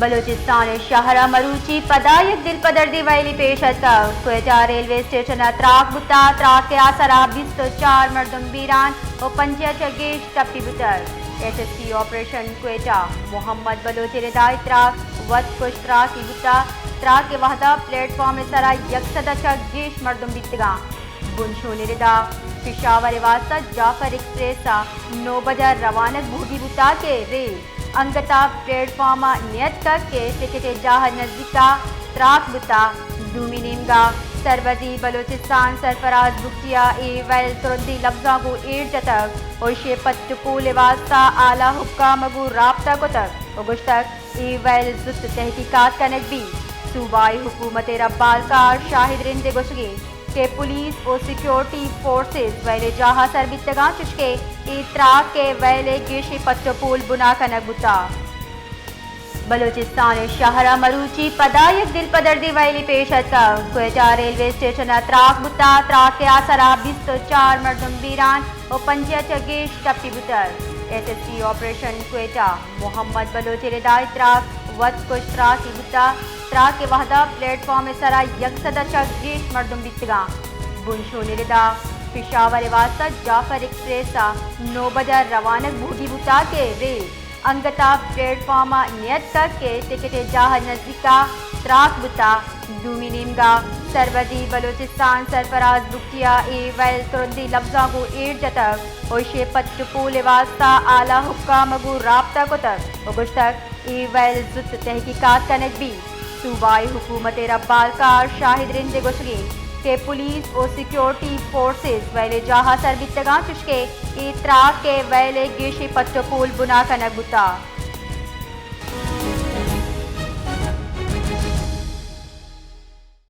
بلوچستان ءِ شہر ءَ مروچی پدا یک دلپدردیں وئیلے پیش اتکگ۔ کوئٹہ ریلوے اسٹیشن ءَ تراک بوتگ۔ تراک ءِ آسر ءَ بیست ءُ چار مردم بیران ءُ پنجاہ چہ گیش ٹپی بوتگ۔ S S P operation Quetta Muhammad Baloch ءِ ردا اے تراک وت کش تراکے بوتگ۔ تراک ءِ وہد ءَ پلیٹ فارم ءِ سر ءَ یک سد ءَ چہ گیش مردم بیتگ اَنت۔ بنشون ءِ ردا پشاور ءِ واستہ جعفر ایکسپریس ءَ نو بج ءَ روانگ بوگی بوتگ کہ ریل انگت ءَ پلیٹ فارم ءَ نیتکگ کہ ٹکٹ ءِ جاہ ءِ نزیک ءَ تراک بوتگ۔ دومی نیمگ ءَ سروزیر بلوچستان سرفراز بگٹی ءَ اے وئیل ترندیں لبزاں گوں ایر جتگ ءُ ایشی ءِ پٹ ءُ پول ءِ واستہ اعلی حکام ءَ گوں رابطہ کتگ ءُ گوشتگ، اے وئیل ءِ زوت تحقیقات کنگ بیت۔ صوبائی حکومت ءِ ربالکار شاہد رند ءِ گوشگ اِنت کہ پولیس ءُ سیکورٹی فورسز وئیل ءِ جاہ ءَ سر بیتگ اَنت، چوشکہ اے تراک ءِ وئیل ءِ گیشیں پٹ ءُ پول بنا کنگ بوتگ۔ بلوچستان ءِ شہر ءَ مروچی پدا یک دلپدردیں وئیلے پیش اتکگ۔ کوئٹہ ریلوے اسٹیشن ءَ تراک بوتگ۔ تراک ءِ آسر ءَ بیست ءُ چار مردم بیران ءُ پنجاہ چہ گیش ٹپی بوتگ۔ S S P operation Quetta Muhammad Baloch ءِ ردا اے تراک وت کش تراکے بوتگ۔ تراک ءِ وہد ءَ پلیٹ فارم ءِ سر ءَ یک سد ءَ چہ گیش مردم بیتگ اَنت۔ بنشون ءِ ردا پشاور ءِ واستہ جعفر ایکسپریس ءَ نو بج ءَ روانگ بوگی بوتگ کہ ریل انگت ءَ پلیٹ فارم ءَ نیتکگ کہ ٹکٹ ءِ جاہ ءِ نزیک ءَ تراک بوتگ۔ دومی نیمگ ءَ سروزیر بلوچستان سرفراز بگٹی ءَ اے وئیل ءِ ترندیں لبزاں گوں ایر جتگ ءُ ایشی ءِ پٹ ءُ پول ءِ واستہ اعلی حکام ءَ گوں رابطہ کتگ ءُ گوشتگ، اے وئیل ءِ زوت تحقیقات کنگ بیت۔ صوبائی حکومت ءِ ربالکار شاہد رند ءِ گوشگ اِنت کہ پولیس ءُ سیکورٹی فورسز وئیل ءِ جاہ ءَ سر بیتگ اَنت، چوشکہ اے تراک ءِ وئیل ءِ گیشیں پٹ ءُ پول بنا کنگ بوتگ۔